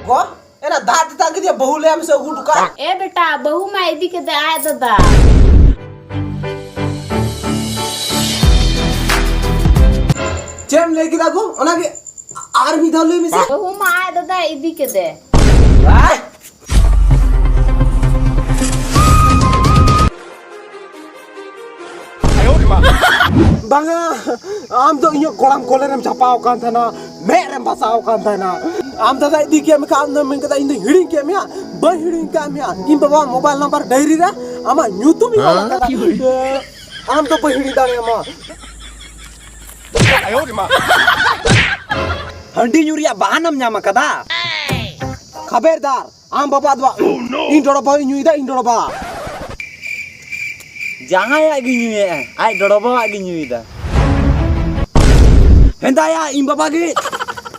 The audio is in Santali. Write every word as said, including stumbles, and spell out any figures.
ᱜᱚ, ᱮᱱᱟ ᱫᱟᱜ ᱛᱮᱛᱟᱝ ᱠᱮᱫᱮᱭᱟ, ᱵᱟᱹᱦᱩ ᱞᱟᱹᱭᱟᱢ ᱥᱮ ᱟᱹᱜᱩ ᱦᱚᱴᱚ ᱠᱟᱜ᱾ ᱮ ᱵᱮᱴᱟ, ᱵᱟᱹᱦᱩ ᱢᱟ ᱤᱫᱤ ᱠᱮᱫᱮ ᱟᱡ ᱫᱟᱫᱟ᱾ ᱪᱮᱫ ᱮᱢ ᱞᱟᱹᱭ ᱠᱮᱫᱟ ᱜᱚ? ᱚᱱᱟᱜᱮ ᱟᱨ ᱢᱤᱫ ᱫᱷᱟᱣ ᱞᱟᱹᱭ ᱢᱮᱥᱮ᱾ ᱵᱟᱹᱦᱩ ᱢᱟ ᱟᱡ ᱫᱟᱫᱟᱭ ᱤᱫᱤ ᱠᱮᱫᱮ᱾ ᱵᱟᱝᱟ, ᱟᱢ ᱫᱚ ᱤᱧᱟᱹᱜ ᱠᱚᱲᱟᱢ ᱠᱚᱞᱮ ᱨᱮᱢ ᱪᱷᱟᱯᱟᱣ ᱟᱠᱟᱱ ᱛᱟᱦᱮᱱᱟ, ᱢᱮᱫ ᱨᱮᱢ ᱵᱟᱥᱟᱣ ᱟᱠᱟᱱ ᱛᱟᱦᱮᱱᱟ᱾ ᱟᱢ ᱫᱟᱫᱟ ᱤᱫᱤ ᱠᱮᱫ ᱢᱮᱠᱷᱟᱱ ᱟᱢ ᱫᱚᱢ ᱢᱮᱱ ᱠᱮᱫᱟ ᱤᱧ ᱫᱚᱧ ᱦᱤᱲᱤᱧ ᱠᱮᱫ ᱢᱮᱭᱟ᱾ ᱵᱟᱹᱧ ᱦᱤᱲᱤᱧ ᱠᱟᱜ ᱢᱮᱭᱟ, ᱤᱧ ᱵᱟᱵᱟ ᱢᱳᱵᱟᱭᱤᱞ ᱱᱟᱢᱵᱟᱨ ᱰᱟᱭᱨᱤ ᱨᱮ ᱟᱢᱟᱜ ᱧᱩᱛᱩᱢ ᱤᱧ ᱚᱞ ᱟᱠᱟᱫᱟ᱾ ᱟᱢ ᱫᱚ ᱵᱟᱹᱧ ᱦᱤᱲᱤᱧ ᱫᱟᱲᱮᱭᱟᱢᱟ᱾ ᱦᱟᱺᱰᱤ ᱧᱩ ᱨᱮᱭᱟᱜ ᱵᱟᱦᱟᱱᱟᱢ ᱧᱟᱢ ᱟᱠᱟᱫᱟ᱾ ᱠᱷᱟᱵᱮᱨᱫᱟᱨ, ᱟᱢ ᱵᱟᱵᱟ ᱫᱚ ᱤᱧ ᱰᱚᱲᱚᱵᱟ ᱤᱧ ᱧᱩᱭᱮᱫᱟ, ᱤᱧ ᱰᱚᱲᱚᱵᱟ᱾ ᱡᱟᱦᱟᱸᱭᱟᱜ ᱜᱮ ᱧᱩᱭᱮᱫ, ᱟᱡ ᱰᱚᱲᱚᱵᱟᱣᱟᱜ ᱜᱮ ᱧᱩᱭᱮᱫᱟ᱾ ᱦᱮᱸᱫᱟᱭᱟ, ᱤᱧ ᱵᱟᱵᱟ ᱜᱮ᱾